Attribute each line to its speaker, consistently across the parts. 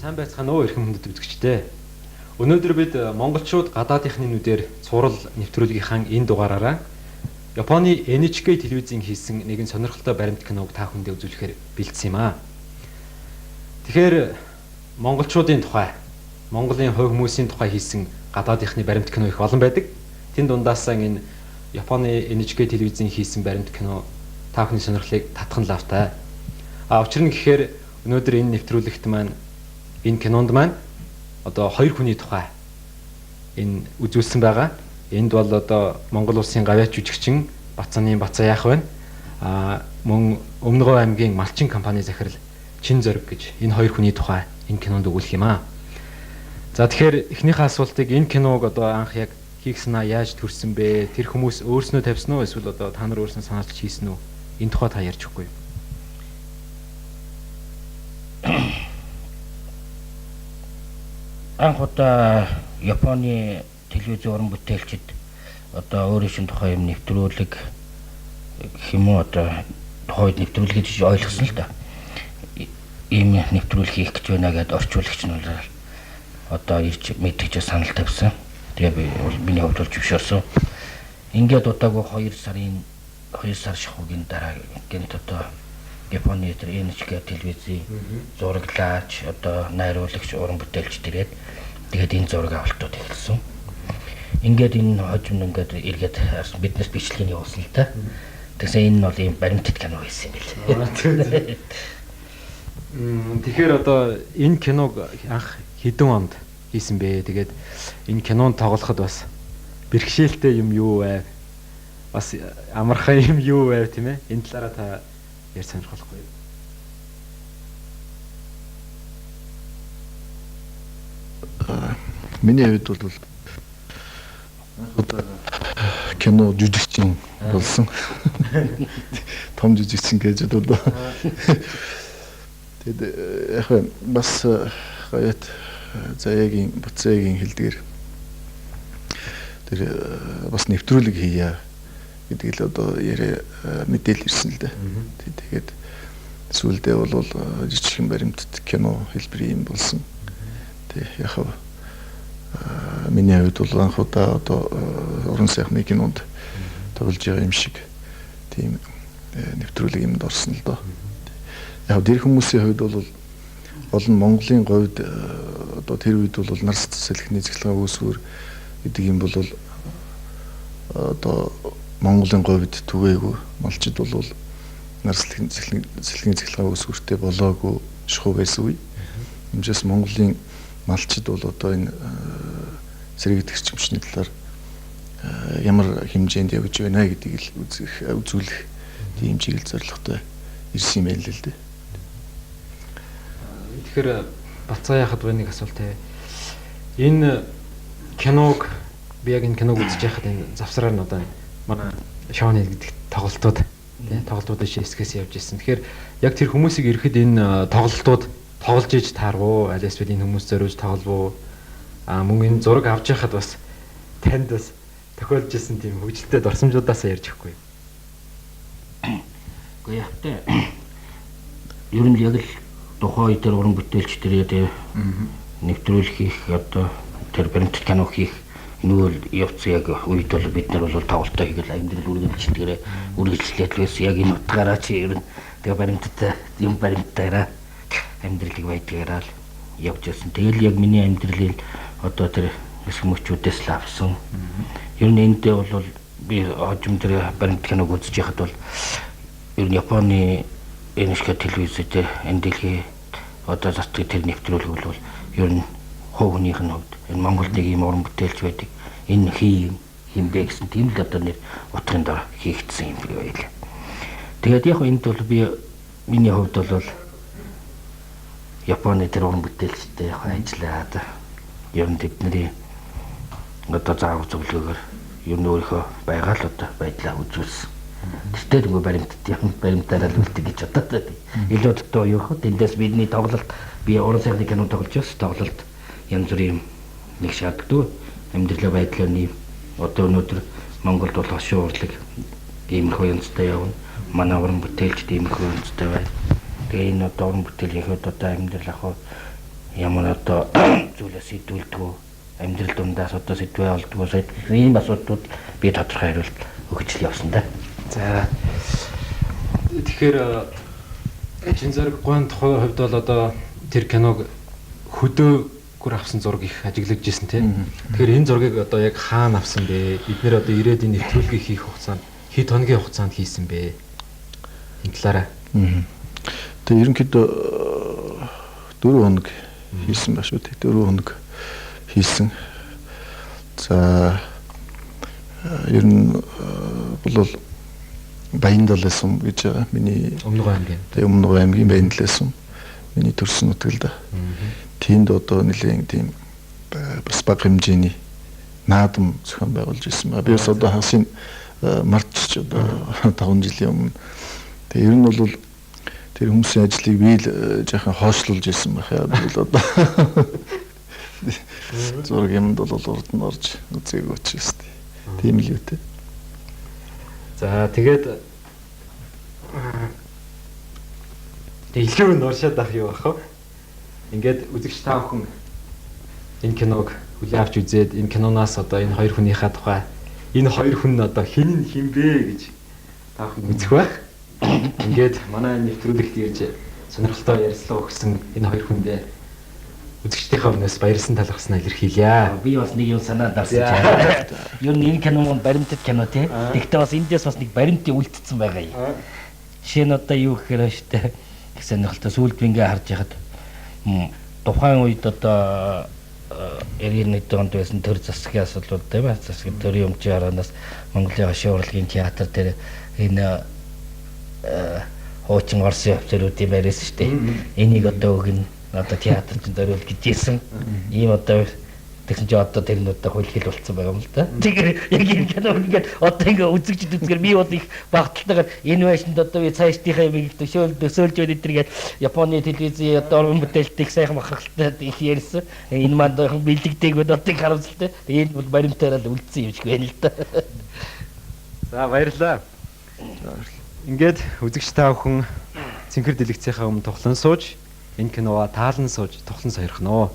Speaker 1: Сайн байцгаана уу эрхэм хүндэт үзэгчдээ. Өнөөдөр бид монголчууд гадаадынхны нүдээр цуврал нэвтрүүлгийнхаа энэ дугаараараа Японы NHK телевизийн хийсэн нэгэн сонирхолтой баримт киног та бүхэндээ үзүүлэхээр бэлдсэн юм аа. Тэгэхээр монголчуудын тухай, Монголын хувь хүмүүсийн тухай хийсэн гадаадынхны баримт кино их олон байдаг. Тэн дундаасаа энэ Японы NHK телевизийн хийсэн баримт кино та бүхний сонирхлыг татах нь лавтай. А учир нь гэхээр өнөөдөр энэ нэвтрүүлэгт маань энэ кинонд маань одоо хоёр хүний тухай энэ үзүүлсэн байгаа. Энд бол одоо Монгол улсын гавьяач жүжигчин Бацааны Бацаа яах вэ? А мөн Өмнөговь аймгийн Малчин компани захирал Чин Зориг гэж энэ хоёр хүний тухай энэ кинонд өгүүлэх юм аа. За тэгэхээр эхнийхээ асуултыг энэ киног одоо анх яг хийх санаа яаж төрсөн бэ? Тэр хүмүүс өөрснөө тавьсан уу эсвэл одоо та нар өөрснөө санаачилж хийсэн үү? Энэ тухай та ярьж өгөхгүй юу?
Speaker 2: Анх удаа Японы телевизийн уран бүтээлчид одоо өөрийн тухай юм нэвтрүүлэг гэх юм уу одоо тухайд нэвтрүүлэг гэж ойлгосон л да. Ийм нэвтрүүлэг хийх гэж байна гэдээ орчуулагч нь бол одоо ирж мэдгэж санал тавьсан. Тэгээ би бол миний хувьд бол зөвшөөрсөн. Ингээд удаагүй 2 сар шахуугийн дараа гэнт одоо Японы тэр NHK телевизийн зураглаач одоо найруулагч уран бүтээлч тэрээд тэгээд энэ зураг авалтууд эхэлсэн. Ингээд энэ хожим ингээд эргээд биднээс бичлэгийг явуулсан л та. Тэгсэн энэ нь бол ийм баримтат кино байсан юм билээ.
Speaker 1: Тэгэхээр одоо энэ киног анх хэдэн онд хийсэн бэ? Тэгээд энэ кинонд тоглоход бас бэрхшээлтэй юм юу вэ? Бас амархан юм юу вэ, тийм ээ? Энэ талаараа та ярьж сонирхолтой юу?
Speaker 3: Миний хувьд бол одоо кино жүжигчин болсон. Том жүжигчин гэж одоо. Тэгэд яг бас гаяат Заяагийн Бацаагийн хэлдгээр тэр бас нэвтрүүлэг хийя гэдэг л одоо яриа мэдээлэл ирсэн л дээ. Тэгээд сүүлдээ бол жижигхэн баримтат кино хэлбэрийн юм болсон. Тэг яг миний хувьд бол анх удаа одоо уран сайхны кинонд тоглож байгаа юм шиг тийм нэвтрүүлэг юмд орсон л доо. Яг тэр хүмүүсийн хувьд бол гол нь Монголын говьд одоо тэр үед бол нар салхины цахилгаан үүсвэр гэдэг юм бол одоо Монголын говьд түгээгүй, малчид бол нар салхины цахилгаан үүсвэртэй болоогүй шахуу байсан үе. Эмчээс Монголын малчид бол одоо энэ сэргийгдэх эрчимчний талаар ямар хэмжээнд явж байна гэдгийг л үзэх үзүүлэх тийм чиглэл зорилготой ирсэн юм байна л дээ.
Speaker 1: Тэгэхээр Бацаа яхад байна нэг асуулт те. Энэ киног би яг энэ киног үзэж байхад энэ завсраар нь одоо манай Шоны гэдэг тоглолтууд тий тоглолтуудын шээсгээс явж ирсэн. Тэгэхээр яг тэр хүмүүсийг ирэхэд энэ тоглолтууд тоглож иж таарвуу, аль эсвэл энэ хүмүүс зориулж тоглов уу? А мөн энэ зураг авч яхад бас танд бас тохиолж исэн тийм хөгжилтэй дурсамжуудаасаа ярьж өгөхгүй.
Speaker 2: Гэхдээ яг тэ ер нь яг л тухайн үед тэр уран бүтээлч тэрээд нэвтрүүлэг хийх одоо тэр баримтат кино хийх нөгөө явц яг үед бол бид нар бол тоглолтоо хийгээл амьдрал үргэлжлэлгээрээ үргэлжлээд л байсан. Яг энэ утгаараа чи ер нь тэгээ баримтат юм баримттаараа амьдралыг байдгаараа л явж байсан. Тэгэл яг миний амьдралыг одоо тэр хэсэг мөчүүдээс л авсан. Ер нь эндээ бол би хожим тэр баримт киног үзэж яхад бол ер нь Японы NHK телевизэд энэ дэлхий одоо зартдаг тэр нэвтрүүлэг бол ер нь хувь хүнийх нь хувьд энэ Монголд нэг ийм уран бүтээлч байдаг. Энэ хий юм бэ гэсэн тийм л одоо нэр утгын дор хийгдсэн юм байлаа. Тэгээд яг энд бол би миний хувьд бол Японы тэр уран бүтээлчтэй яг ажиллаад ер нь тэдний одоо заавар зөвлөгөөгөөр ер нь өөрийнхөө байгаа л одоо байдлаа үзүүлсэн. Тэртээ нөгөө баримтат юм баримтаараа л үлдэх гэж бодоод. Илүү дутуу юу хөө тэндээс бидний тоглолт би уран сайхны кино тоглож бас тоглолт янз бүрийн юм нэг шаарддаг. Амьдралаа байдлаа нэм одоо өнөөдөр Монголд бол хошин урлаг иймэрхүү янзтай явна. Манай уран бүтээлчд иймэрхүү янзтай байна. Тэгээ энэ одоо уран бүтээлийн хувьд одоо амьдрал ах Ямар одоо зүйлээс сэдвүүлдэг үү? Амьдрал дундаас одоо сэдвээ олдгоо ийм асуудлууд би тодорхой хариулт өгч л явсан да.
Speaker 1: За. Тэгэхээр Чинзэрэг гуайн тухай хувьд бол одоо тэр киног хөдөөгөр авсан зураг их ажиглагдж ирсэн тийм. Тэгэхээр энэ зургийг одоо яг хаана авсан бэ? Бид нэр одоо ирээдүйн нэвтрүүлгийг хийх хугацаанд хэд хоногийн хугацаанд хийсэн бэ? Энэ талаараа.
Speaker 3: Тэгээ ерөнхийдөө 4 хоног хийсэн ба шүү. 4 хоног хийсэн. За ер нь бол Баяндалай сум гэж байгаа. Миний
Speaker 1: Өмнөгов аймгийн.
Speaker 3: Тэгээ Өмнөгов аймгийн Баяндалай сум. Миний төрсөн нутаг л да. Тэнд одоо нэлээд тийм бас бага хэмжээний наадам зохион байгуулж ирсэн ба. Би бас одоо хасын мартчих одоо 5 жилийн өмнө. Тэгээ ер нь бол тэр хүмүүсийн ажлыг би л жаахан хойшлуулж ирсэн байх яа. Би л одоо зураг юмд бол урд нь орж үзээгүй учраас тийм л юу те.
Speaker 1: За тэгээд илүү нууршаад ах юу ах вэ? Ингээд үзэгч та бүхэн энэ киног хүлээн авч үзээд энэ киноноос одоо энэ хоёр хүнийхээ тухай энэ хоёр хүн нь одоо хэн нь хэн бэ гэж та бүхэн үзэх байх. Ингээд манай нэвтрүүлэгт ирж сонирхолтой ярилцлага өгсөн энэ хоёр хүндээ үзэгчдийнхээ өмнөөс баярлсан талархснаа илэрхийлье.
Speaker 2: Би бас нэг юм санаа дарсан чинь. Ер нь энэ кино маань баримтат кино тий. Тэгтээ бас эндээс бас нэг баримтын үлдсэн байгаа юм. Жишээ нь одоо юу гэхээр штэ их сонирхолтой сүүлд би ингээ харж яхад тухайн үед одоо 91 онд байсан төр засгийн асуудлууд тийм ээ. Засгийн төрийн өмчийн хараанаас Монголын хошин урлагийн театр дээр энэ хуучин Оросын офицеруудын байраас штэ. Энийг одоо өгнө. Одоо театр чинь зориул гэж хэлсэн. Ийм одоо тэгсэн чинь одоо тэр нь одоо хөлгөл болцсон байгаа юм л да. Тэгэхээр яг энэ кино ингээд одоо ингээ үзэгчд үзгээр би бол их багталтайгаар энэ байшинд одоо би цаашдынхаа юм их төсөөлж байна энэ гээд Японы телевизийн одоо уран бүтээлт их сайхан махралтай их ярьсан. Энэ маань бэлэгдээгүүд одоо их харамсалтай. Тэгээ энэ бол баримтаараа л үлдсэн юм шиг байна л да.
Speaker 1: За баярлалаа. Ингээд үзэгч та бүхэн цэнхэр дэлгэцийнхаа өмнө тухлан сууж энэ киноа таалан сууж тухлан сойрхоно.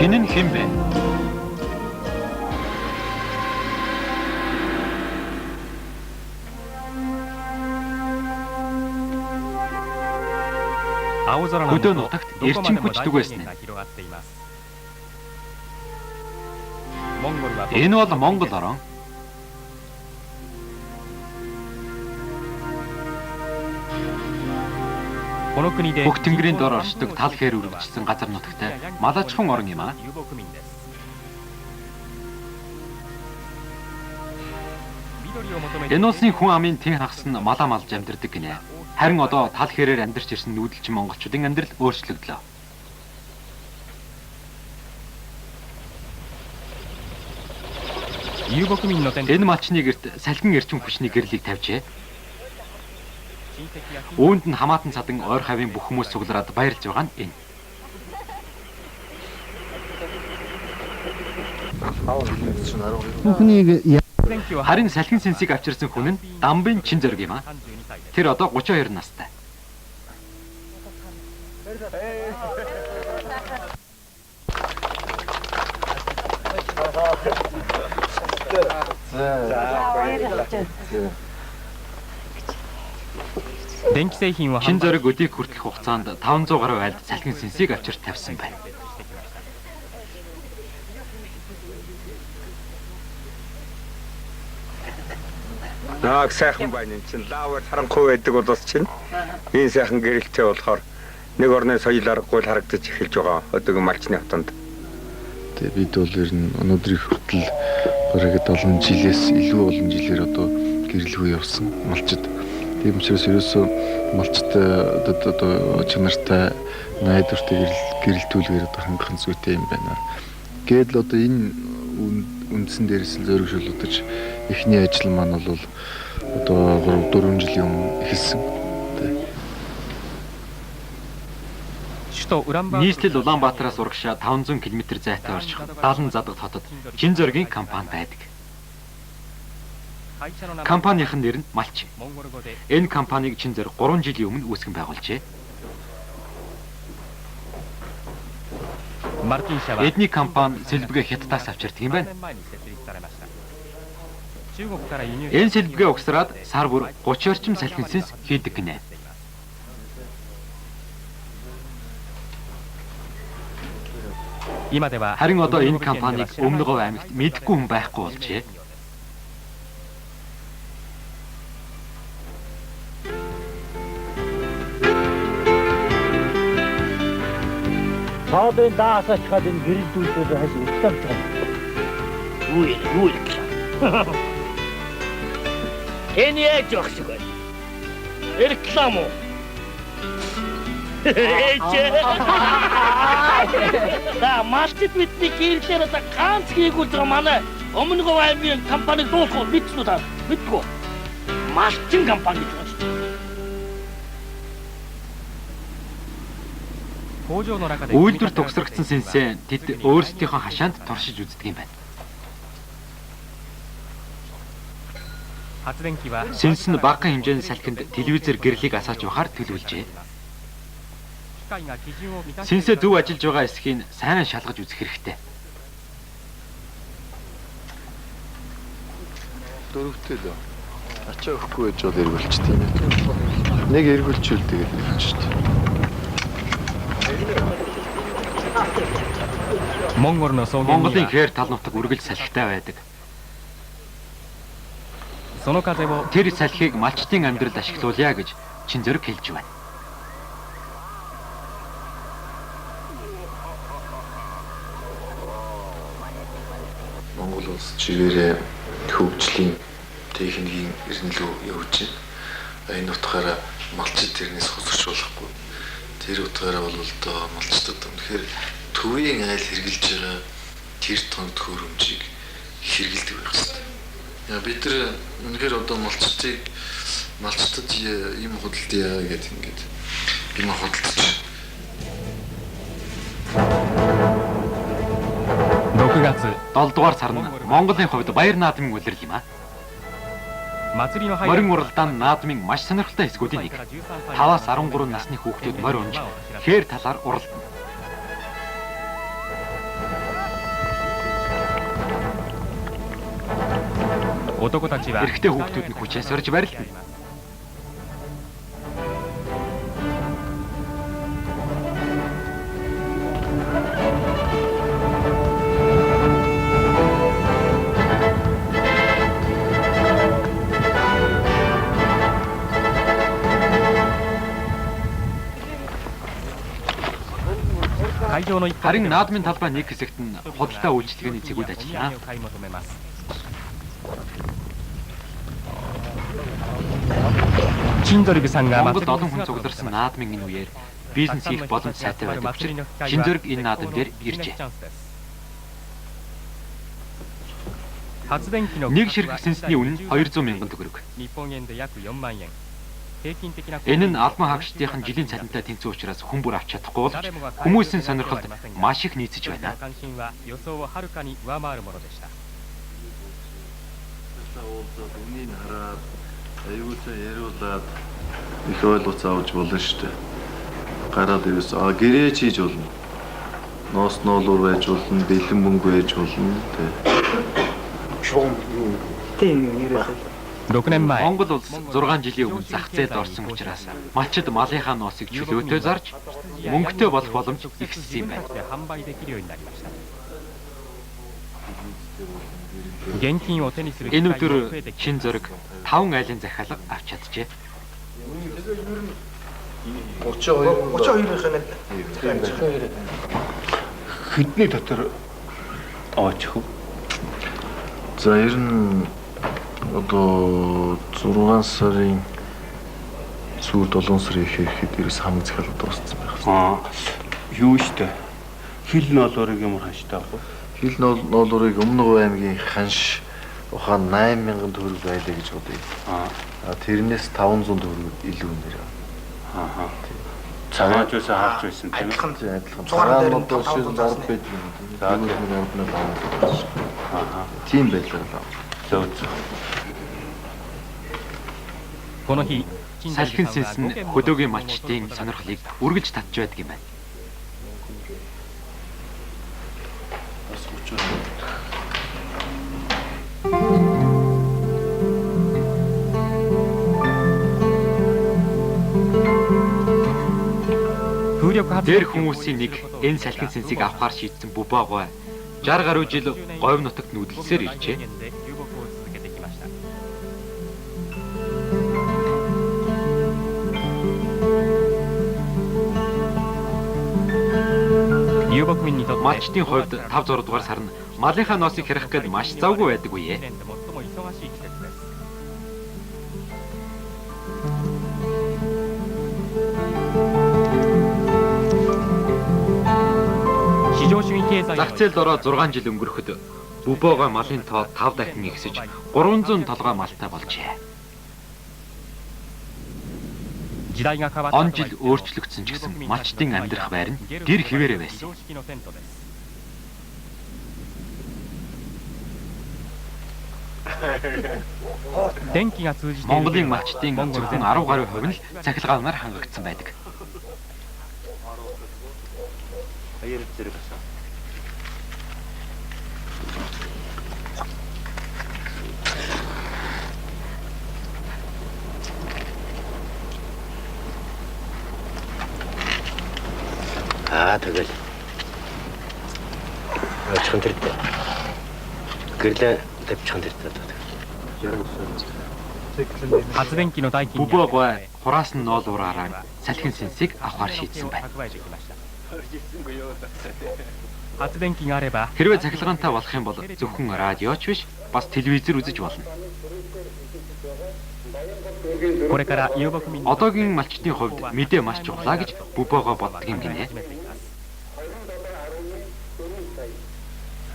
Speaker 4: Хэн нь хэн бэ? Хөдөө нутагт эрчим хүч түгээсэн. Энэ бол Монгол орон. Бүх тэнгэрийн дор оршдог тал хээр үргэлжилсэн газар нутагтай Малажхан орон юм аа. Энэ улсын хүн амын тэн хагас нь малаа малж амьдардаг гинэ. Харин одоо тал хэрээр амьдарч ирсэн нүүдэлчин монголчуудын амьдрал өөрчлөгдлөө. Энэ малчны гэрт салхин эрчим хүчний гэрлийг тавьжээ. Үүнд нь хамаатан цадан ойр хавийн бүх хүмүүс цуглараад баярлж байгаа нь энэ. Харин салхин сэнсийг авчирсан хүн нь Дамбын чин зориг юм аа. Тэр одоо 32 настай. Чин зориг өдийг хүртэлх хугацаанд 500 гаруй айлд салхин сэнсийг авчирч тавьсан байна.
Speaker 5: Нааг сайхан байна энэ чинь лавар харанхуй байдаг бол чинь энэ сайхан гэрэлтэй болохоор нэг орны соёл аргагүй л харагдаж эхэлж байгаа одоогийн малчны хотонд.
Speaker 3: Тэ бид бол ер нь өнөөдрийн хүртэл бараг 70 жилээс илүү олон жилээр одоо гэрлэгүй явсан малчид. Тийм учраас ерөөсөө малчид одоо чанартай найдвартай гэрэлтүүлгээр одоо хангах нь зүйтэй юм байна. Гээд л одоо энэ үндсэн дээрээс нь зоригжуулж эхний ажил маань бол одоо 3-4 жилийн өмнө эхэлсэн.
Speaker 4: Нийслэл Улаанбаатараас урагшаа 500 км зайтай орчих Далан задгад хотод Чинзоргийн компани байдаг. Компанийн нэр нь Малчин. Энэ компанийг Чинзор 3 жилийн өмнө үүсгэн байгуулжээ. Эдний компани сэлбэгээ Хятадаас авчирдаг юм байна. Энэ сэлбэгээ угсраад сар бүр 30 орчим салхин сэнс хийдэг гинэ. Харин одоо энэ компанийг Өмнө Говь аймагт мэдэхгүй хүн байхгүй болжээ.
Speaker 6: Цаодын даасаа чаад энэ гэрэлдүүлээд хаш реклам чаа.
Speaker 2: Юу юу реклам? Энэ яаж явах шиг байна? Реклам уу? За малчид бидний гэрэлээр одоо ганц хийгүүлж байгаа манай Өмнө Говь аймгийн компаниг дуулах уу мэдсэн үү та? Мэдгүй. Малчин компани гэж байна шүү дээ.
Speaker 4: Үйлдвэр тугсрагдсан сэнсээ тэд өөрсдийнхөө хашаанд туршиж үздэг юм байна. Сэнс нь багахан хэмжээний салхинд телевизээр гэрлийг асааж явахаар төлөвлөжээ. Сэнсээ зөв ажиллаж байгаа эсхийг сайн шалгаж үзэх хэрэгтэй.
Speaker 3: Дөрөвтэй лөө. Ачаа өгөхгүй байж бол эргүүлчихдээ юм. Нэг эргүүлчихвэл тэгээд эргүүлчихтэй.
Speaker 4: Монголын хээр тал нутаг үргэлж салхитай байдаг. Тэр салхийг малчдын амьдралд ашиглуулъя гэж Чинзорг хэлж байна.
Speaker 3: Монгол улс чигээрээ хөгжлийн техникийн эрнэлөө явж байна. Энэ утгаараа малчид тэрнээс хоцорч болохгүй. Тэр утгаараа бол одоо малчдад үнэхээр төвийн айл хэрглэж байгаа тэр тон төхөөрөмжийг хэрэгэлдэг байх хэрэгтэй. Бид нар үнэхээр одоо малчдыг малчдад юм худалдая гэдэг ингээд юм худалдаж.
Speaker 4: 7 дугаар сар нь Монголын хувьд баяр наадмын улирал юм аа. Морин уралдаан наадмын маш сонирхолтой хэсгүүдийн нэг. 5-аас 13 насны хүүхдүүд морь унж хээр талаар уралдана. Эрэгтэй хүүхдүүд нь хүчээ сорж барилдана. Харин наадмын талбай нэг хэсэгт нь худалдаа үйлчилгээний цэгүүд ажиллана. Монголд олон хүн цугларсан наадмын энэ үеэр бизнес хийх боломж сайтай байдаг учраас Чинзорг энэ наадам дээр иржээ. Нэг ширхэг сэнсний үнэ нь 200 мянган төгрөг. Энэ нь албан хаагчдын жилийн цалинтай тэнцүү учраас хүн бүр авч чадахгүй боловч хүмүүсийн сонирхолд маш их нийцэж байна.
Speaker 3: Үнийг хараад аюул сайн яриулаад их ойлгоц авч болно шүү дээ. Гараад ирээс гэрээ хийж болно. Ноос ноолуур байж болно, бэлэн мөнгө байж болно тэ.
Speaker 6: Шугам юу? Тийм нэрээс.
Speaker 4: Монгол улс 6 жилийн өмнө зах зээлд орсон учраас малчид малынхаа ноосыг чөлөөтэй зарж мөнгөтэй болох боломж ихссэн юм байна. Энэ өдөр Чинзорг 5 айлын захиалга авч чаджээ.
Speaker 6: 32-ийн
Speaker 7: хэдний дотор аваачих уу?
Speaker 3: За ер нь одоо 6 сарын сүүл 7 сарын ихэхэд ерөөс хамаг захиалга дууссан байх.
Speaker 7: Аа юу штэ. Хил ноолуурыг ямар ханштай авах вэ?
Speaker 3: Хил ноолуурыг Өмнө Говь аймгийн ханш ухаан 8000 төгрөг байлаа гэж бодъё. Аа тэрнээс 500 төгрөг илүү нэр.
Speaker 7: Аа. Цагааж байсан харж байсан тийм ээ.
Speaker 3: Адилхан адилхан. Цагаан одоо 910 байдаг юм. За тийм. Аа. Тийм байдлаар л.
Speaker 7: Зөв зөв.
Speaker 4: Салхин сэнс нь хөдөөгийн малчдын сонирхлыг үргэлж татж байдаг юм байна.
Speaker 3: Бас 30.
Speaker 4: Дээр хүмүүсийн нэг энэ салхин сэнсийг авахар шийдсэн Бүбөөгой 60 гаруй жил говь нутагт нүүдэлсээр иржээ. Малчдын хувьд 5 6 дугаар сар нь малынхаа ноосыг хэрэх гээд маш завгүй байдаг үе. Зах зээлд ороод 6 жил өнгөрөхөд Бүбөөгой малын тоо 5 дахин ихсэж 300 толгой малтай болжээ. Он жил өөрчлөгдсөн ч гэсэн малчдын амьдрах байр нь гэр хэвээрээ байсан. Монголын малчдын зөвхөн 10 гаруй хувь нь л цахилгаанаар хангагдсан байдаг.
Speaker 2: Аа тэгэл. Очихын тэр дээ. Гэрлээ тавьчихын тэр дээ.
Speaker 4: Бүбөөгой хураас нь ноолуураараа салхин сэнсийг авахар шийдсэн байна. Хэрвээ цахилгаантай болох юм бол зөвхөн радиоч биш, бас телевизээр үзэж болно. Одоогийн малчдын хувьд мэдээ маш чухлаа гэж Бүбөөгой боддог юм гинэ.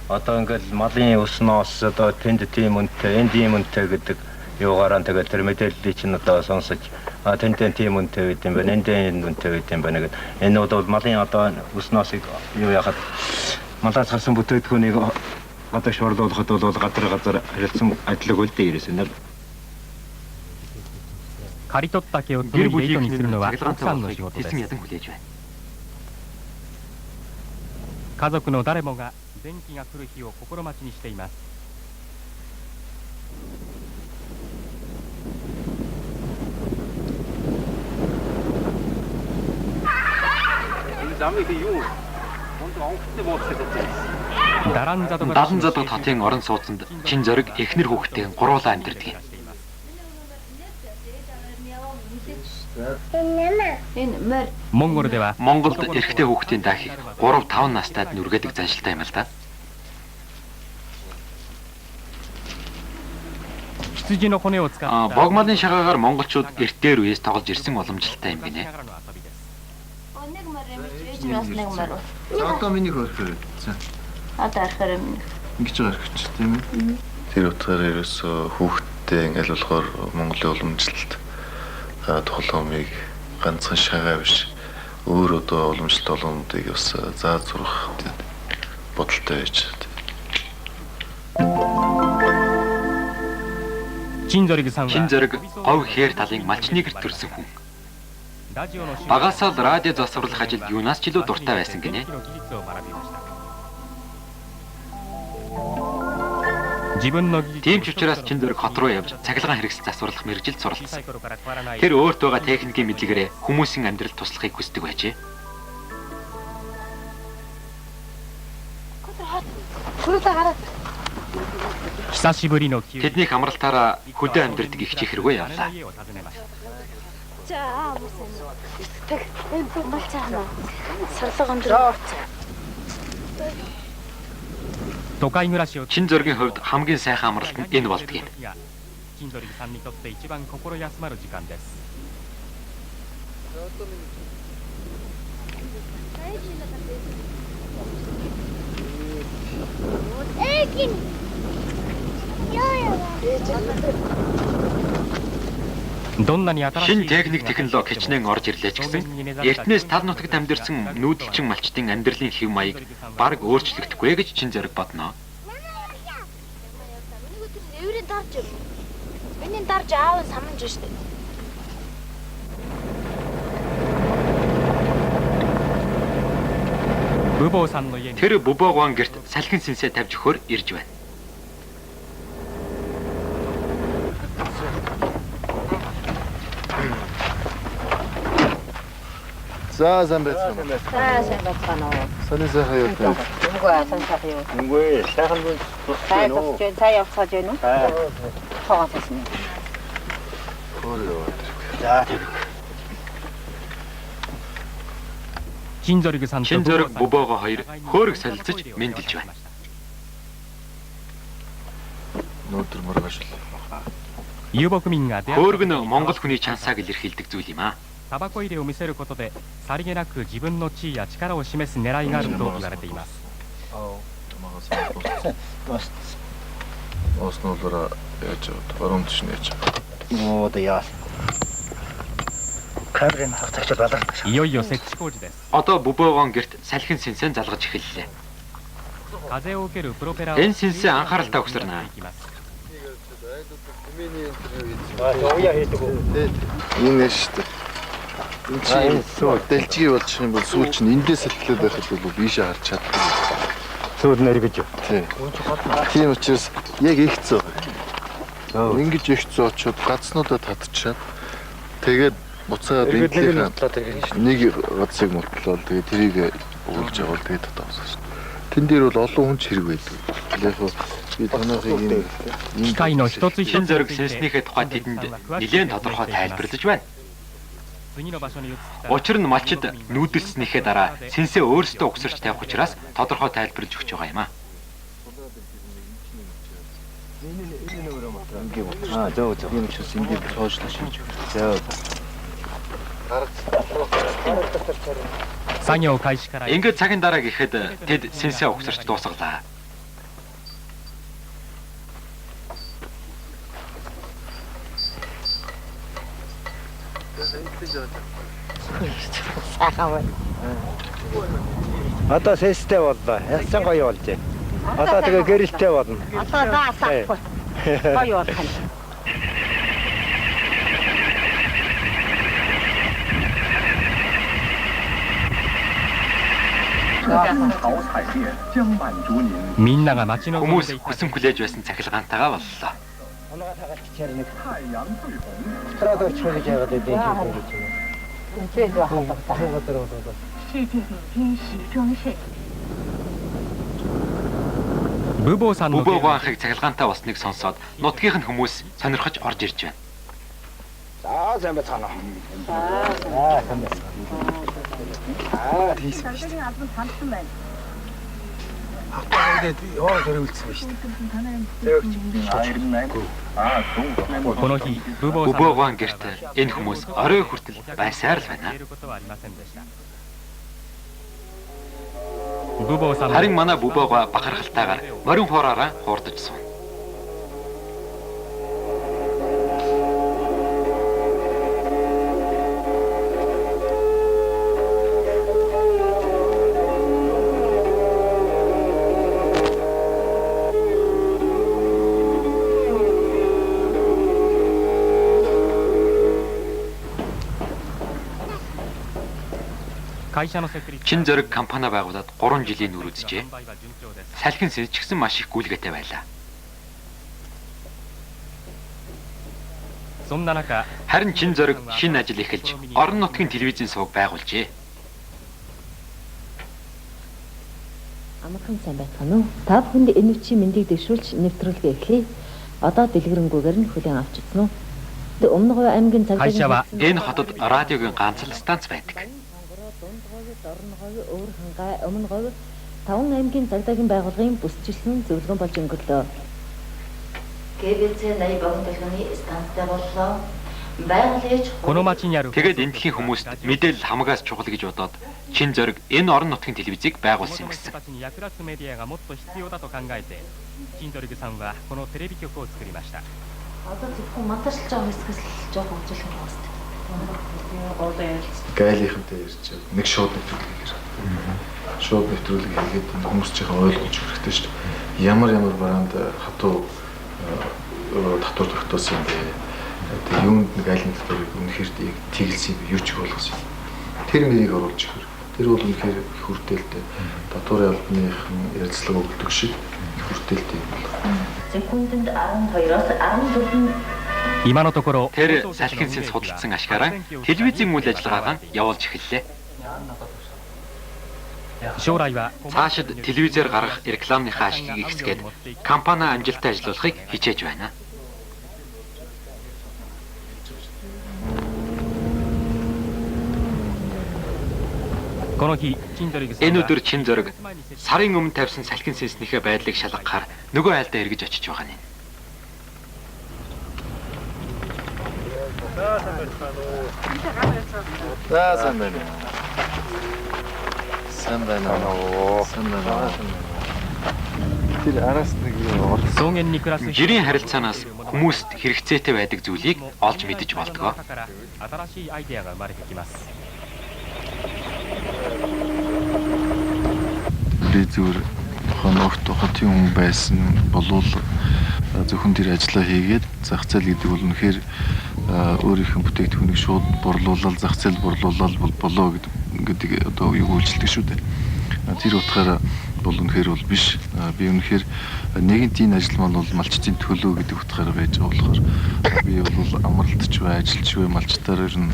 Speaker 8: Одоо ингээл малын ус ноос одоо тэнд тийм үнэтэй, энд ийм үнэтэй гэдэг юугаараа тэгэл тэр мэдээллийг чинь одоо сонсож тэнд тийм үнэтэй байд юм байна, энд энэ үнэтэй байд юм байна гэд. Энэ бол малын одоо ус ноосыг юу яхад малаас гарсан бүтээгдэхүүнийг гадагш орлуулахад бол газар харилцан адилгүй л дээ ерөөсөө.
Speaker 4: Гэр бүлийнх нь цахилгаантай болохыг тэсэн ядан хүлээж байна. Далан задаг хотын орон сууцнд чин зориг эхнэр хүүхдтэй гуруулаа амьдардаг юм. Монголд эрэгтэй хүүхдийн даахыг 3 5 настайд нүргээдэг заншилтай юм л да. Бог малын шагаагаар монголчууд эрт дээр үеэс тоглож ирсэн уламжлалтай юм гинэ.
Speaker 3: За одоо миний хөрхөр. За.
Speaker 9: Одоо архаар минь.
Speaker 3: Ингэж гарч тийм ээ. Тэр утгаараа ерөөсөө хүүхдтэй ингээл болохоор Монголын уламжлалт тоглоомыг ганцхан шагаа биш өөр одоо уламжлалт тоглоомуудыг бас зааж сурах бодолтой байж.
Speaker 4: Чин зориг говь хээр талын малчны гэрт төрсэн хүн. Багасаа л радио засварлах ажилд юунаас ч илүү дуртай байсан гинэ. Тийм ч учраас чин зориг хот руу явж цахилгаан хэрэгсэл засварлах мэргэжилд суралцсан. Тэр өөрт байгаа техникийн мэдлэгээрээ хүмүүсийн амьдралд туслахыг хүсдэг байжээ. Тэднийх амралтаараа хөдөө амьдардаг их чих рүү явлаа. Чин зоригийн хувьд хамгийн сайхан амралт нь энэ болдог юм. Шинэ техник технологи хичнээн орж ирлээ ч гэсэн эртнээс тал нутагт амьдарсан нүүдэлчин малчдын амьдралын хэв маяг бараг өөрчлөгдөхгүй гэж Чин зориг бодно. Тэр Бүбогоон гэрт салхин сэнсээ тавьж өгөхөөр ирж байна.
Speaker 3: За сайн байцгаана уу?
Speaker 10: За сайн байцгаана уу?
Speaker 3: Сонин сайхан юу вэ?
Speaker 10: Үгүй ээ, сайн сайхан юу.
Speaker 7: Үгүй ээ, сайхан бол тусч байна уу?
Speaker 10: Сайн цай явцгааж байна уу? Тоогоо цасан.
Speaker 3: Өөр яваад ирэх.
Speaker 7: За тэр.
Speaker 4: Чин зориг Бүбогоо хоёр хөөрөг солилцож мэндэлж байна.
Speaker 3: Өнөөдөр маргааш л.
Speaker 4: Хөөрөг нь монгол хүний чансааг илэрхийлдэг зүйл юм аа.
Speaker 11: タバコ入れを見せることでさりげなく自分の地位や力を示す狙いがあると言われています。いよいよ設置工事です。
Speaker 4: Одоо Бүбогоон гэрт салхин сэнсэн залгаж эхэллээ.
Speaker 11: 風を受けるプロペラを
Speaker 4: Энэ сэнсэн анхааралтай өгсөрнө.
Speaker 3: Энэ шүү дээ. Энэ чинь дэлжгий болчих юм бол сүүл чинь эндээс сэтэлээд байхад бол ийшээ харж чаддаг.
Speaker 6: Сүүл нэргэж.
Speaker 3: Тийм учраас яг их зөө. Ингэж их зөөчөөд гацнуудаа татчихад тэгээд буцаад нэг гацыг мөртлөөл тэгээд тэрийг өгүүлж явуул тэгээд татаа шүү. Тэн дээр бол олон хүн ч хэрэг байдаг. Яг би танахыг энэ
Speaker 4: Чин зориг сэнснийхээ тухай тэдэнд нэлээн тодорхой тайлбарлаж байна. Учир нь малчид нүүдэлснийхээ дараа сэнсээ өөрсдөө угсарч тавих учраас тодорхой тайлбарлаж өгч байгаа юм аа.
Speaker 6: Аа зөв зөв.
Speaker 3: Энэ учраас энэ дээр цоожлоо шийдэж өгч.
Speaker 6: Зөв.
Speaker 4: Ингээд цагийн дараа гэхэд тэд сэнсээ угсарч дуусгалаа.
Speaker 10: Сайхан байна.
Speaker 6: Одоо сэстэй боллоо. Яасан гоё болж байна. Одоо тэгээ гэрэлтэй болно.
Speaker 10: Одоо даасахгүй. Гоё болох юм.
Speaker 4: Хүмүүс хүсэн хүлээж байсан цахилгаантайгаа боллоо. Бүбогоон ахыг цахилгаантай болсныг сонсоод нутгийнх нь хүмүүс сонирхож орж ирж байна.
Speaker 6: За сайн байцгаана уу. За сайн байцгаана. Аа тийс биш.
Speaker 10: Албан байна.
Speaker 6: Хавтаа хөрвүүлсэн шүү дээ.
Speaker 4: Бүбогоон гэрт энэ хүмүүс орой хүртэл байсаар л байна. Харин манай Бүбогоо бахархалтайгаар морин хуураараа хуурдаж сууна. Чин зориг компани байгуулад 3 жилийн нүр үзжээ. Салхин сэнс ч гэсэн маш их гүйлгээтэй байлаа. Харин чин зориг шинэ ажил эхэлж орон нутгийн телевизийн суваг байгуулжээ.
Speaker 12: Амархан сайн байцгаана уу? Та бүхэнд энэ үеийн мэндийг дэвшүүлж нэвтрүүлгээ эхлэе. Одоо дэлгэрэнгүйгээр нь хүлээн авч үзсэн үү? Өмнө Говь аймгийн цагдаагийн
Speaker 4: энэ хотод радиогийн ганц л станц байдаг.
Speaker 12: Дунд Говь, Дорн Говь, Өвөр Хангай, Өмнө Говь, 5 аймгийн цагдаагийн байгууллагын бүсчилсэн зөвлөгөөн болж өнгөрлөө. КБЦ 80 богино толгойн станцтай боллоо.
Speaker 4: Тэгээд эндхийн хүмүүст мэдээлэл хамагаас чухал гэж бодоод чин зориг энэ орон нутгийн телевизийг байгуулсан юм гэсэн.
Speaker 12: Одоо зөвхөн монтажлж байгаа хэсгээс л жоохон үзүүлэх юм байна.
Speaker 3: Гайлынхантай ярьж нэг шууд нэвтрүүлэг хийхээр. Шууд нэвтрүүлэг хийгээд хүмүүс чинь ойлгож хэрэгтэй шүү дээ. Ямар ямар бараанд хатуу татвар тогтоосон юм бэ? Тэгээ юунд нэг айлын татварыг үнэхээр тэгэлсэн юм бэ? Юу ч их болгосон юм. Тэр мэрийг оруулж ихээр. Тэр бол үнэхээр их хүртээлтэй. Татварын албаныхан ярилцлага өгдөг шиг их хүртээлтэй юм байна.
Speaker 12: Секундэд 12-оос 14
Speaker 4: Тэр салхин сэнс худалдсан ашгаараа телевизийн үйл ажиллагаагаа явуулж эхэллээ. Цаашид телевизээр гаргах рекламныхаа ашгийг ихсгээд компани амжилттай ажиллуулахыг хичээж байна. Энэ өдөр чин зориг сарын өмнө тавьсан салхин сэнснийхээ байдлыг шалгахаар нөгөө айлдаа эргэж очиж байгаа нь.
Speaker 3: За сайн байна. Сайн байна уу? Сайн байна. Тэр араас нэг юу
Speaker 4: Жирийн харилцаанаас хүмүүст хэрэгцээтэй байдаг зүйлийг олж мэдэж болдгоо.
Speaker 3: Би зүгээр тухайн огт хотын хүн байсан болвол зөвхөн тэр ажлаа хийгээд зах зээл гэдэг бол үнэхээр өөрийнх нь бүтээгдэхүүнийг шууд борлуулаад зах зээл борлуулаад болоо гэдэг одоо юу үйлчлдэг шүү дээ. Тэр утгаараа бол үнэхээр бол биш. Би үнэхээр нэгэнт энэ ажил маань бол малчдын төлөө гэдэг утгаараа байж байгаа болохоор би бол амралтч бай, ажилч бай, малчтаар ер нь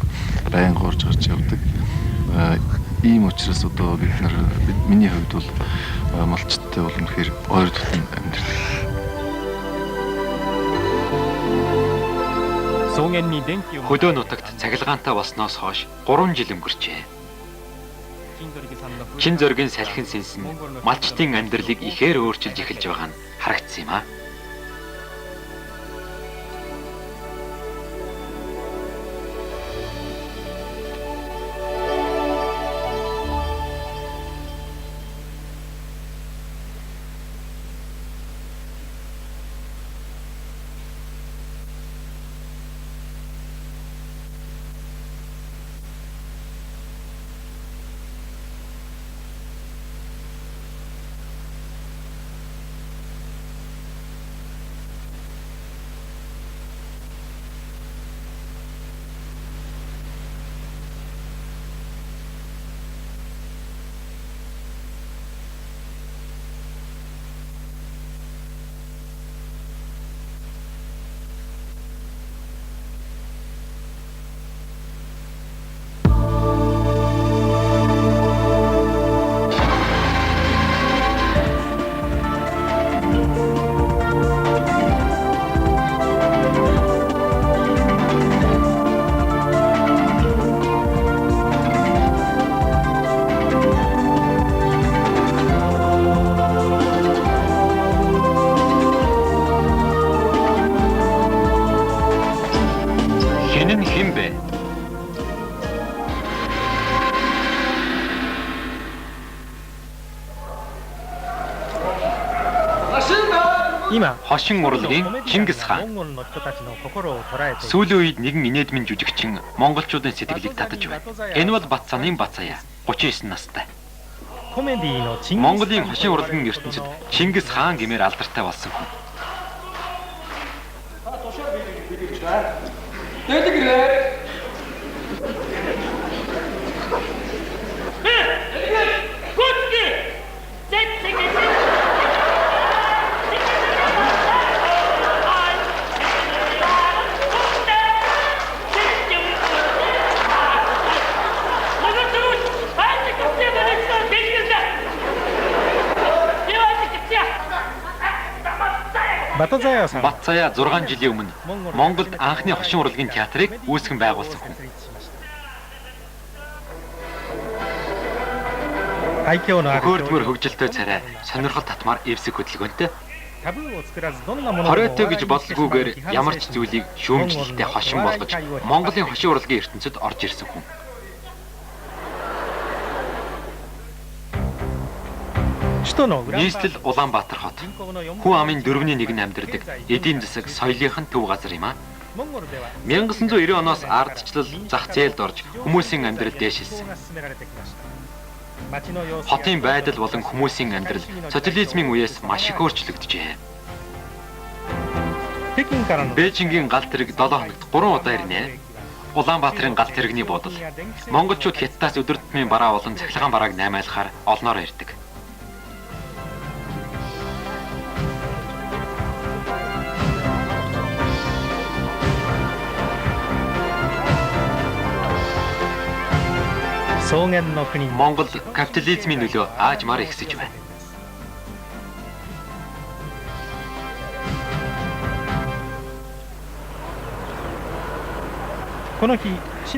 Speaker 3: байнга орж гарч явдаг. Ийм учраас одоо бид нар миний хувьд бол малчтай бол үнэхээр ойр дотн амьдардаг.
Speaker 4: Хөдөө нутагт цахилгаантай болсноос хойш 3 жил өнгөрчээ. Чин зоригийн салхин сэнс нь малчдын амьдралыг ихээр өөрчилж эхэлж байгаа нь харагдсан юм аа. Хошин урлагийн Чингис хаан. Сүүлийн үед нэгэн инээдмэн жүжигчин монголчуудын сэтгэлийг татаж байна. Энэ бол Батцааны Бацаяа, 39 настай. Монголын хошин урлагийн ертөнцид Чингис хаан гэмээр алдартай болсон хүн. Батцаяа 6 жилийн өмнө Монголд анхны хошин урлагийн театрыг үүсгэн байгуулсан хүн. Хөөрдмөр хөгжилтэй царай сонирхол татмаар эвсэг хөдөлгөөнтэй. Хориотой гэж бодлогүйгээр ямар ч зүйлийг шүүмжлэлтэй хошин болгож Монголын хошин урлагийн ертөнцид орж ирсэн хүн. Нийслэл Улаанбаатар хот. Хүн амын 1/4 нь амьдардаг эдийн засаг соёлынх нь төв газар юм а. 1990 оноос ардчлал зах зээлд орж хүмүүсийн амьдрал дээшилсэн. Хотын байдал болон хүмүүсийн амьдрал социализмын үеэс маш их өөрчлөгдөжээ. Бээжингийн галт тэрэг 7 хоногт 3 удаа ирнэ. Улаанбаатарын галт тэрэгний буудал. Монголчууд Хятадаас өдөр тутмын бараа болон цахилгаан барааг наймаалахаар олноор ирдэг. Монгол капитализмын нөлөө аажмаар ихсэж байна.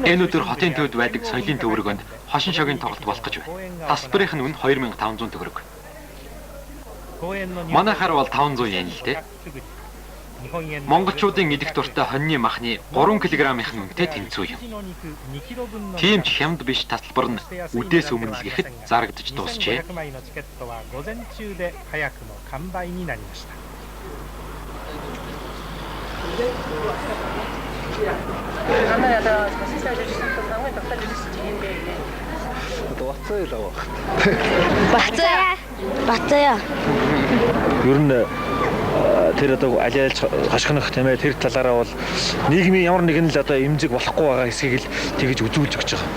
Speaker 4: Энэ өдөр хотын төвд байдаг соёлын төвөргөнд хошин шогийн тоглолт болох гэж байна. Тасалбарын нь үн 2500 төгрөг. Манайхаар бол 500 йен л дээ. Монголчуудын идэх дуртай хоньны махны 3 кг-ийн үнэтэй тэнцүү юм. Тийм ч хямд биш тасалбар нь үдээс өмнө л гэхэд зарагдаж дуусчээ.
Speaker 9: Бацаа. Бацаа.
Speaker 13: Ер нь тэр одоо аль альж хашгинах тийм ээ тэр талаараа бол нийгмийн ямар нэгэн л одоо эмзэг болохгүй байгаа хэсгийг л тэгж үзүүлж өгч байгаа.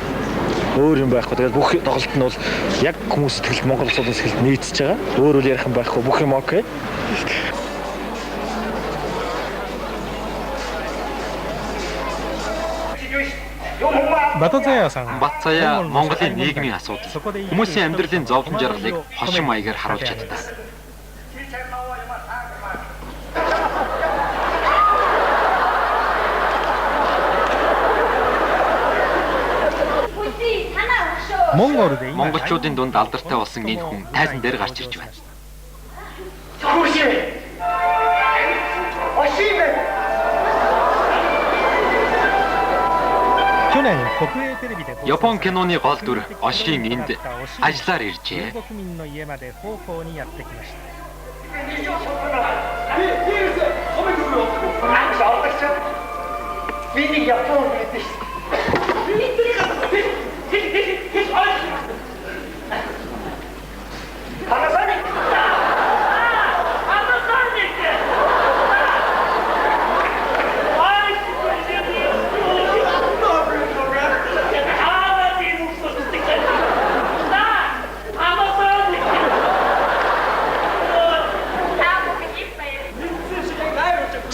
Speaker 13: Өөр юм байхгүй. Тэгээд бүх тоглолт нь бол яг хүмүүс сэтгэлд Монгол улсын сэтгэлд нийцэж байгаа. Өөр үл ярих юм байхгүй. Бүх юм окей.
Speaker 4: Батцаяа Монголын нийгмийн асуудал, хүмүүсийн амьдралын зовлон жаргалыг хошин маягаар харуулж чаддаг. Монголчуудын дунд алдартай болсон энэ хүн тайзан дээр гарч ирж байна. Япон киноны гол дүр Ошин энд ажиллаар иржээ.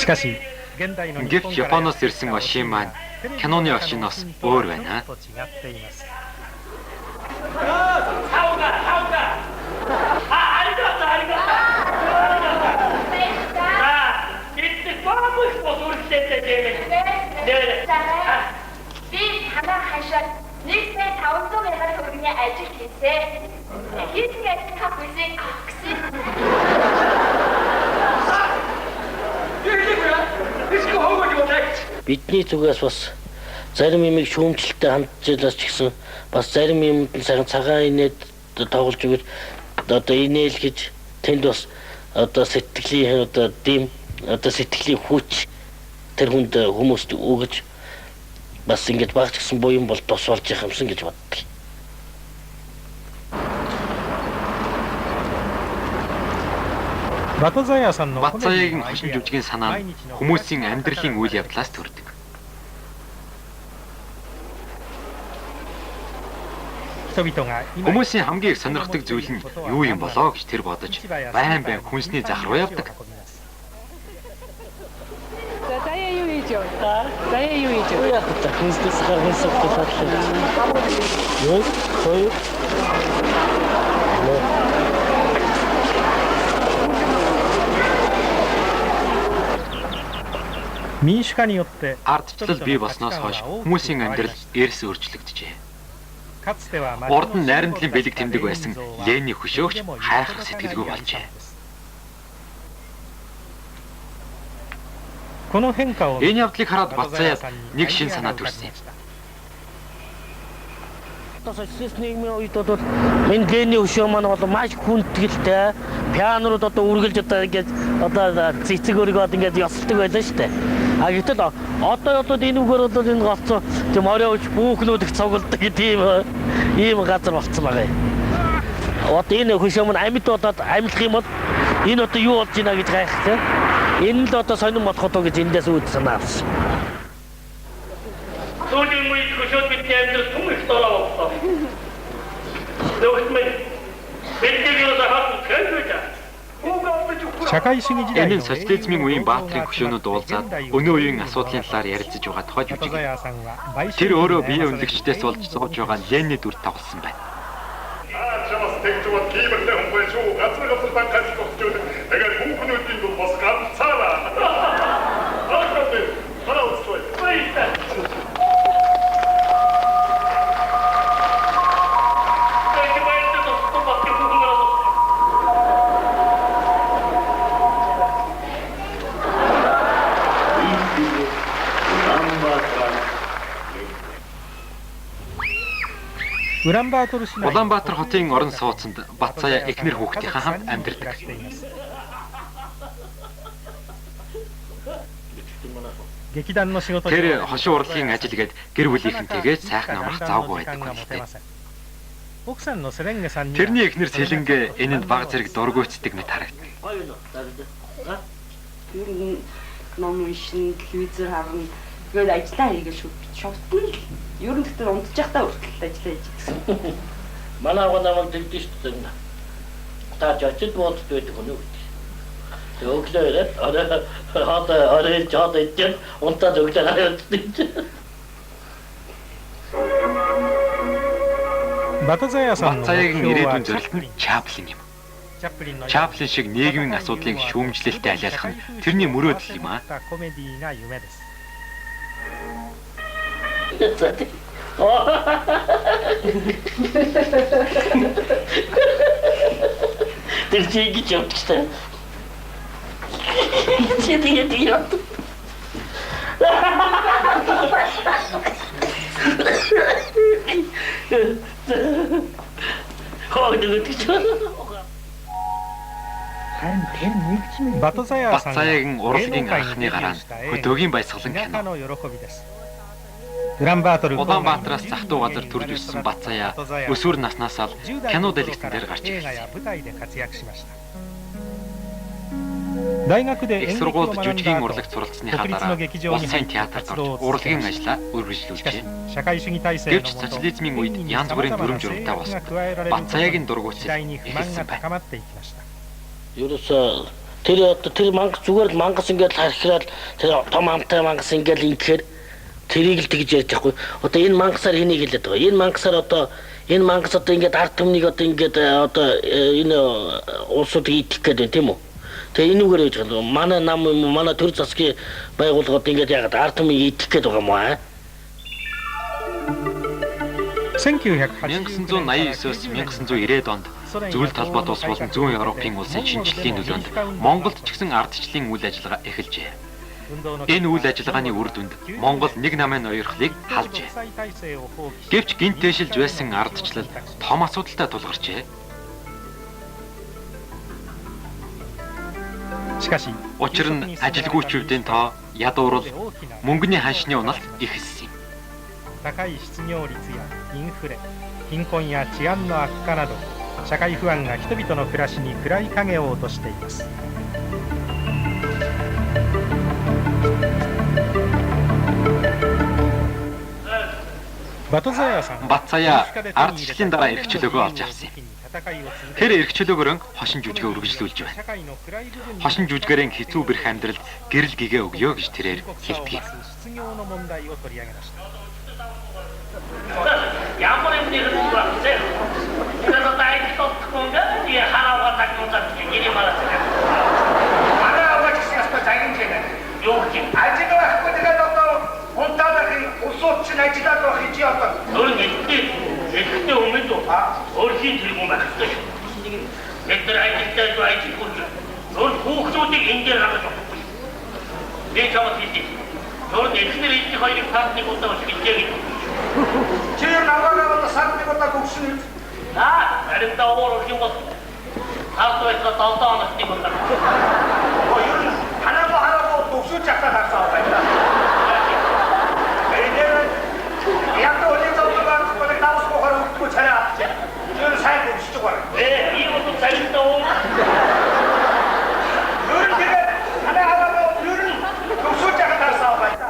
Speaker 4: Гэвч Японоос ирсэн Ошин маань киноны Ошиноос өөр байна.
Speaker 9: Би танаа хашаад 1 500 мянган төгрөгийн ажил хийсэн. Хийсэн ажил та бүсийг авах гэсэн.
Speaker 2: Бидний зүгээс бас зарим юмыг шүүмжлэлтэй хандж ч гэсэн бас зарим юмд нь сайхан цагаан инээд тоглож өгöd одоо инээл гэж тэнд бас одоо сэтгэлийн одоо дэм одоо сэтгэлийн хүч тэр хүнд хүмүүст өгөж бас ингэж багч гэсэн буян бол тус болж явах юмсан гэж боддог.
Speaker 4: Батцаяагийн хошин жүжигийн санаа нь хүмүүсийн амьдралын үйл явдлаас төрдөг. Хүмүүсийн хамгийн их сонирхдаг зүйл нь юу юм болоо гэж тэр бодож байн байн хүнсний зах руу явдаг.
Speaker 10: За заяа юу хийж яваа? Заяа юу хийж яваа?
Speaker 2: Яг та хүнснээс гарсан сувтал. 1 2
Speaker 4: Ардчлал бий болсноос хойш хүмүүсийн амьдрал эрс өөрчлөгдөжээ. Урд нь найрамдлын бэлэг тэмдэг байсан Ленний хөшөөгч хайхрах сэтгэлгүй болжээ. Энэ явдлыг хараад Батцаяад нэг шин санаа төрсөн юм.
Speaker 2: Социалист нийгмийн үед бол энэ Ленний хөшөө маань бол маш хүндэтгэлтэй пианорууд одоо үргэлж одоо ингэж одоо цэцэг өргөд ингэж ёсолдог байлаа шүү дээ. А гэтэл одоо бол энэ үгээр бол энэ голцоо тийм орой үуч бүхнүүд их цугладаг тийм ийм газар болцсон байгаа юм. Одоо энэ хөшөө маань амьд болоод амьлах юм бол энэ одоо юу болж байна гэж гайхах тийм. Энэ л одоо сонирн болох уу гэж эндээс үүд санаа авсан. Сүүлийн үед хөшөөд бидний амьдрал түн их дорой боллоо. Нөгөөт минь бидний юусаа хатан хэлбэж.
Speaker 4: Энэ нь социализмын үеийн баатрын хөшөөнүүд уулзаад өнөө үеийн асуудлын талаар ярилцаж байгаа тухай жүжиг. Тэр өөрөө бие үнэлэгчдээс болж зовж байгаа Ленний дүр тоглосон байна. Улаанбаатар хотын орон сууцнд Батцая эхнэр хүүхдийнхээ хамт амьдардаг. Тэр хошин урлагийн ажил гээд гэр бүлийнхэнтэйгээ сайхан амрах завгүй байдаг хүнэлтэй. Тэрний эхнэр Сэлэнгэ энэнд баг зэрэг дургуйцдаг мэт харагдана.
Speaker 14: Ер нь ном уншина, телевизээр харна. Тэгээд ажиллаа хийгээл шувтна л. Ер нь гэхдээ унтж байхдаа хүртэл ажиллаа хийж гэсэн.
Speaker 2: Манай аваа намайг тэгдэж шүү дээ. Та жочид буудалд байдаг хүн үү гэдэг. Тэгээ өглөө ирээд орой хоол орой жоод идэж унтаад өглөө гараад идэж.
Speaker 4: Батцаягийн ирээдүйн зорилт нь Чаплин юм. Чаплин шиг нийгмийн асуудлыг шүүмжлэлтэй алиалах нь тэрний мөрөөдөл юм аа.
Speaker 2: Тэр чи ингэж явчихсан. Чи тэгээд явд.
Speaker 6: Харин тэр нэг ч юм.
Speaker 4: Батцаягийн урлагийн анхны гараа нь хөдөөгийн баясгалан кино. Улаанбаатараас зах дуу газар төрж өссөн Батцая өсвөр наснаас л кино дэлгэцэн дээр гарч ирсэн. Их сургуульд жүжигийн урлагт суралцсныхаа дараа улсын театрт орж урлагийн ажлаа үргэлжлүүлжээ. Гэвч социализмын үед янз бүрийн дүрэм журамтай болсон Батцаягийн дургуутсал эхэлсэн байна.
Speaker 2: Ерөөсөө тэр одоо тэр мангас зүгээр л мангас ингээд хархираад тэр том амтай мангас ингээд ингэхээр тэрийг л тэгж ярьж байхгүй. Одоо энэ мангасаар хэнийг хэлээд байгаа. Энэ мангасаар одоо энэ мангас одоо ингээд ард түмнийг одоо ингээд одоо энэ улсуудыг идэх гээд байна тийм үү? Тэгээ энэ үгээр яаж байгаа. Манай нам юм уу манай төр засгийн байгууллага одоо ингээд яагаад ард түмнийг идэх гээд байгаа юм аа?
Speaker 4: 1989-өөс 1990-ад онд Зүйл талбайд улс болон Зүүн Европын улсын шинжлэлийн нөлөөнд Монголд ч гэсэн ардчлалын үйл ажиллагаа эхэлжээ. Энэ үйл ажиллагааны үр дүнд Монгол нэг намын ноёрхлыг халжээ. Гэвч гинт дээшилж байсан ардчлал том асуудалтай тулгарчээ. Учир нь ажилгүйчүүдийн тоо, ядуурл, мөнгөний ханшны уналт ихэлсэн юм.
Speaker 11: 貧困や治安の悪化など社会不安が人々の暮らしに暗い影を落としています。
Speaker 4: Батцая ардчлалын дараа эрх чөлөөгөө олж авсан юм. Тэр эрх чөлөөгөөр хошин жүжигээ үргэлжлүүлж байна. Хошин жүжигээрэн хэцүү бэрх амьдралд гэрэл гэгээ өгье гэж тэрээр хэлдэг юм.
Speaker 2: Ямар юм нэр байна. Тэр одоо ажил олдохгүй ингээд хараавга загнуулаад гэрээ мараад.
Speaker 6: Манай аваач гэсэн ястай загинж байна.
Speaker 2: Юу гэх юм?
Speaker 6: Ажил байхгүй тэгээд одоо унтаад байх улсууд чинь ажиллаад байх чи одоо.
Speaker 2: Өөр нэгдээ.
Speaker 15: Эрэгтэй өмнөд өөрхийн тэргүүн байх ёстой шүү. Бид нар ажилтай ажилгүй өөр хүүхдүүдийг энэ дээр хангаж болохгүй. Би чамд хэлье. Өөр эхнэр эдний хоёрыг сард нэг удаа өсгөжээ гэж.
Speaker 6: Чи намайг одоо сард нэг удаа гүгшин үү?
Speaker 15: Аа, баримтаа уур урах юм бол сард байхад 7 хоногт нэг удаа.
Speaker 6: Оо, ер нь танаагүй хараагүй төгсөж чадхаар харсан байна. Энэ яг өлийн зовлон болог давс гохоор өгдөггүй царай авчих. Тэр сайн гүгшиж байгаа.
Speaker 15: Ээ, ийм бол царинтай уу?
Speaker 6: Ер нь тэгээд танаа хараагүй ер нь төгсөж чадхаар харсан байна.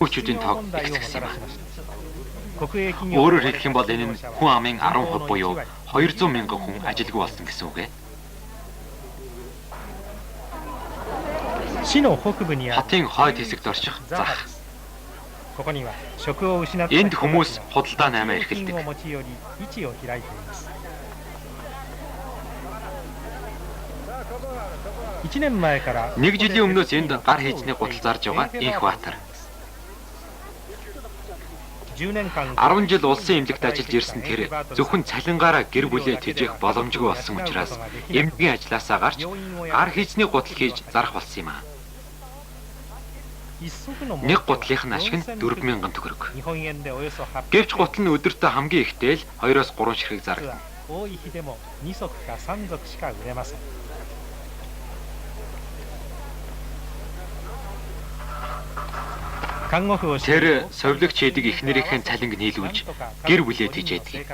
Speaker 4: Хүүчүүдийн тоог ихсгэсэн юм. Өөрөөр хэлэх юм бол энэ нь хүн амын 10% буюу 200 мянган хүн ажилгүй болсон гэсэн үг ээ. Хотын хойд хэсэгт орших зах. Энд хүмүүс худалдаа наймаа эрхэлдэг. Нэг жилийн өмнөөс энд гар хийжний гутал зарж байгаа Инх Баатар. 10 жил улсын эмнэлэгт ажиллаж ирсэн тэр зөвхөн цалингаараа гэр бүлээ тэжээх боломжгүй болсон учраас эмнэлгийн ажлаасаа гарч гар хийжний гутал хийж зарах болсон юм аа. Нэг гутлынх нь ашиг нь 4000 төгрөг. Гэвч гутал нь өдөртөө хамгийн ихтэй л 2-3 ширхэг зарагдана. Тэр совилогч хийдэг эхнэрийнхээ цалинг нийлүүлж гэр бүлээ тэжээдэг.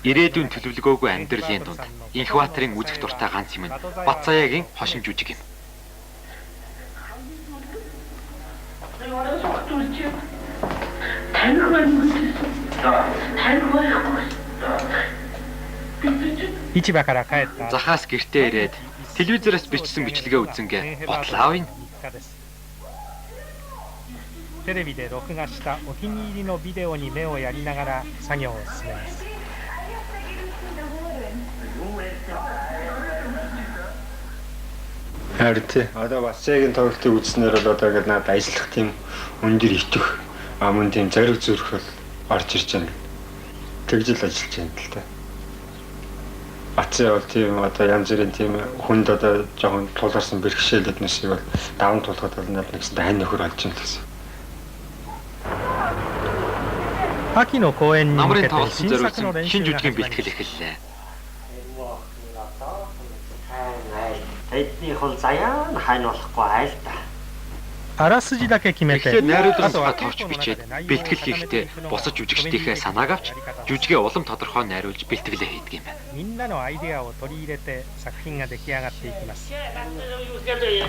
Speaker 4: Ирээдүйн төлөвлөгөөгүй амьдралын дунд Инх Баатарын үзэх дуртай ганц юм нь Батзаяагийн хошин жүжиг юм. Захаас гэртээ ирээд телевизээрээс бичсэн бичлэгээ үзэнгээ гутал аавна.
Speaker 5: Харин тий. Одоо Батзаяагийн тоглолтыг үзснээр бол одоо ингээд надад ажиллах тийм өндөр итэх мөн тийм зориг зүрх бол орж ирж байна. Тэгж л ажиллаж байна л та. Батзаяа бол тийм одоо янз бүрийн тийм хүнд одоо жоохон тулгарсан бэрхшээл эднэсийг бол даван тулахад бол надад нэгсэндээ хань нөхөр болж байна л гэсэн.
Speaker 4: Намрын тоглолтод зориулсан шинэ жүжигийн бэлтгэл эхэллээ.
Speaker 16: Тэдний хол заяа нь хань болохгүй айл та.
Speaker 4: Эхлээд найруулгын тухай товч бичээд бэлтгэл хийхдээ бусад жүжигчдийнхээ санааг авч жүжигээ улам тодорхой найруулж бэлтгэлээ хийдэг юм байна.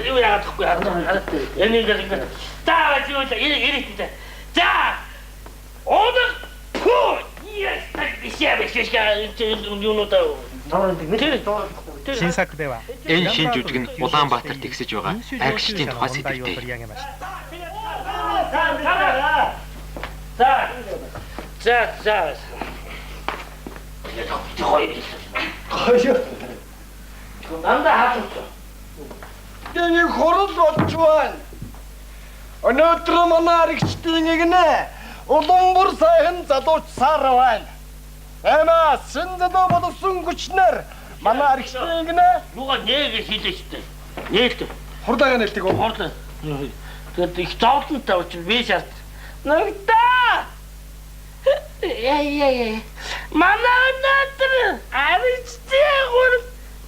Speaker 15: Юу яагаад гэхгүй энэ ингээд ингээд за юу ирээ за Одог пүү яс
Speaker 4: Энэ шинэ жүжиг нь Улаанбаатарт ихсэж байгаа аргичдын тухай сэдвтэй.
Speaker 15: За за за гоё. Дандаа хаалт.
Speaker 6: Тэний хурал болж байна. Өнөөдөр манай аргичдын нэгнэ улам бүр сайхан залуучсаар байна. Эмаа сэн залуу боловсон хүчнэр манай аргичдын нэгнэ
Speaker 15: юугаа нэг хийлээ шүү дээ. Нээлт.
Speaker 6: Хурдаагаа нээлтийг үү?
Speaker 15: Хурдаа. Тэгээд их зовлонтой учраас би шарт. Нагтаа. Яа яа яа. Манай өнөөдөр аргичдын гур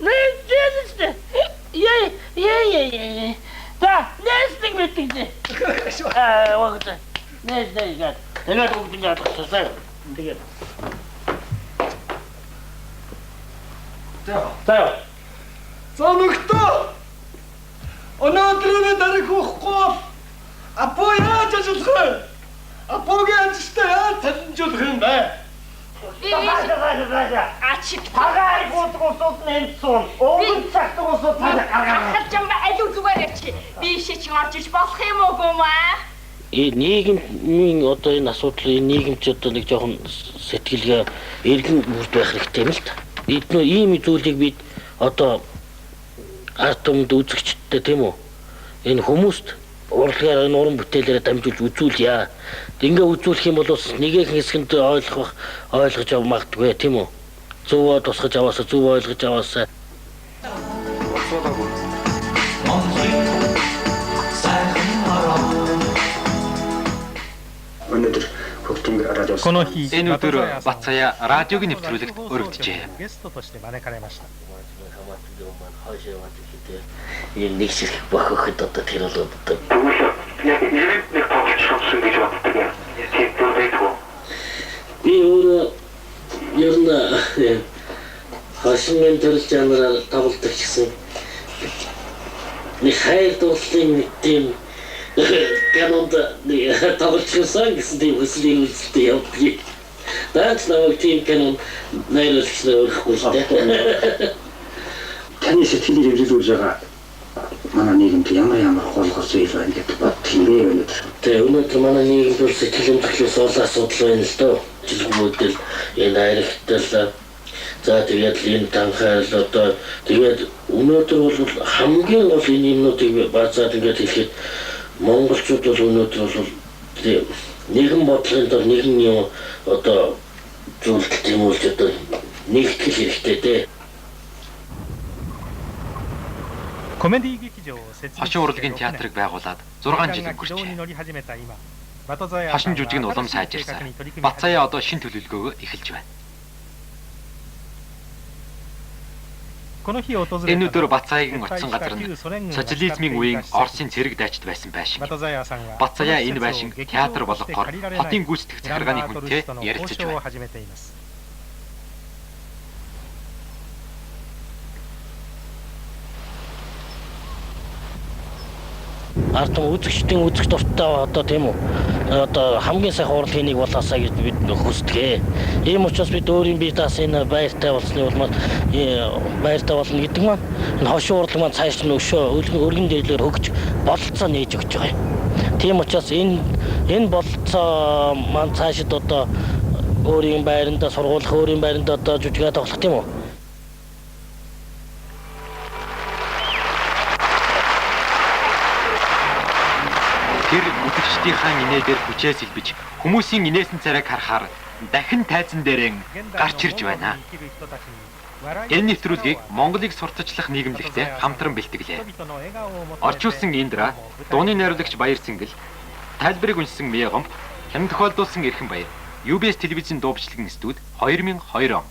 Speaker 15: нээлт шүү дээ. Яа яа яа. За, нээлтийг мэддэг. Аа, вагт. Нээлт нээлт. Тэгээд бүгд ингэ алгацсан. Тэгээд.
Speaker 6: За.
Speaker 15: За.
Speaker 6: За нөхдөө. Өнөөдөр би дарих уухгүй бол Апо яаж ажиллах вэ? Апогийн ажилтаа яаж цалинжуулах юм бэ?
Speaker 15: А чи
Speaker 16: Тагаа айгуудаг усууд нь энд суун. Өвгөн цагтаг усууд цаашаа гаргаа.
Speaker 9: Ахал жам аль зүгээр чи. Би ишээ чи орж иж болох юм уу гүмээ?
Speaker 15: Нийгмийн одоо энэ асуудал энэ нийгэм ч одоо нэг жоохон сэтгэлгээ эргэн бүрд байх хэрэгтэй юм л та. Эднүү ийм зүйлийг бид одоо ард түмэнд үзэгчдтэй тийм үү? Энэ хүмүүст урлагаар энэ уран бүтээлээрээ дамжуулж үзүүлье. Ингээ үзүүлэх юм бол бас нэгэн хэсгэнд ойлгох ойлгож ав магадгүй тийм үү? Зөв тусгаж аваасаа зөв ойлгож аваасаа.
Speaker 5: Өнөөдөр хөгжинг радио
Speaker 4: Энэ өдөр Батцаяа радиогийн нэвтрүүлэгт өргөдөжээ.
Speaker 15: Энэ нэг ширх бохоход одоо тэр бол одоо
Speaker 17: яг нэг тоглож чадсан гэж боддог юм. Тийм дүр байдгүй.
Speaker 15: Би өөрөө ер нь хошин төрөл жанраар тоглодог ч гэсэн нэг хайр дурлалын нэг тийм канонд нэг тоглож байсан гэсэн тийм хүсэл эрмэлзэлтэй явдаг. Даач намайг тийм канон найруулагч нар өрөхгүй л дээ.
Speaker 5: Таны сэтгэлийг эвлүүлж байгаа манай нийгэмд ямар ямар гол гол зүйл байна гэдээ бодох юм бэ өнөөдөр.
Speaker 15: Тэгээ өнөөдөр манай нийгэмд бол сэтгэл хөдлөлөөс олон асуудал байна л доо. Жилгүүдэл энэ айрагтал за тэгээд л энэ танхайл одоо тэгээд өнөөдөр бол хамгийн гол энэ юмнуудыг базаад ингээд хэлэхэд монголчууд бол өнөөдөр бол нэгэн бодлогын дор нэгэн юм одоо зүйлд тэмүүлж одоо нэгтгэл хэрэгтэй дээ.
Speaker 4: Хошин урлагийн театрыг байгуулад 6 жил өнгөрчээ. Хошин жүжиг нь улам сайжирсан. Батцаяа одоо шин төлөвлөгөөгөө эхэлж байна. Энэ өдөр Батцаяагийн очсон газар нь социализмын үеийн Оросын цэрэг дайчид байсан байшин. Батцаяа энэ байшин театр болгохоор хотын гүйцэтгэх захиргааны хүнтэй ярилцаж байна.
Speaker 15: Ард түмэн үзэгчдийн үзэх дуртай одоо тийм үү? Одоо хамгийн сайхан урлагийн нэг болоосаа гэж бид хүсдэг. Ийм учраас бид өөрийн бие даасан энэ баяртай болсны улмаас баяртай болно гэдэг маань энэ хошин урлаг маань цааш нь өшөө өргөн дээдлээр хөгж бололцоо нээж өгч байгаа юм. Тийм учраас энэ бололцоо маань цаашид одоо өөрийн байрандаа сургуулах, өөрийн байрандаа одоо жүжигээ тоглох тийм үү?
Speaker 4: Тэр үзэгчдийнхаа инээдээр хүчээ сэлбэж хүмүүсийн инээсэн царайг харахаар дахин тайзан дээрэн гарч ирж байна. Энэ нэвтрүүлгийг Монголыг сурталчлах нийгэмлэгтэй хамтран бэлтгэлээ. Орчуулсан Индра, дууны найруулагч Баяр Цэнгэл, тайлбарыг уншсан Мегомп, хян тохиолдуулсан Эрхэн Баяр, UBS телевизийн дуу бичлэгийн студ 2002 он.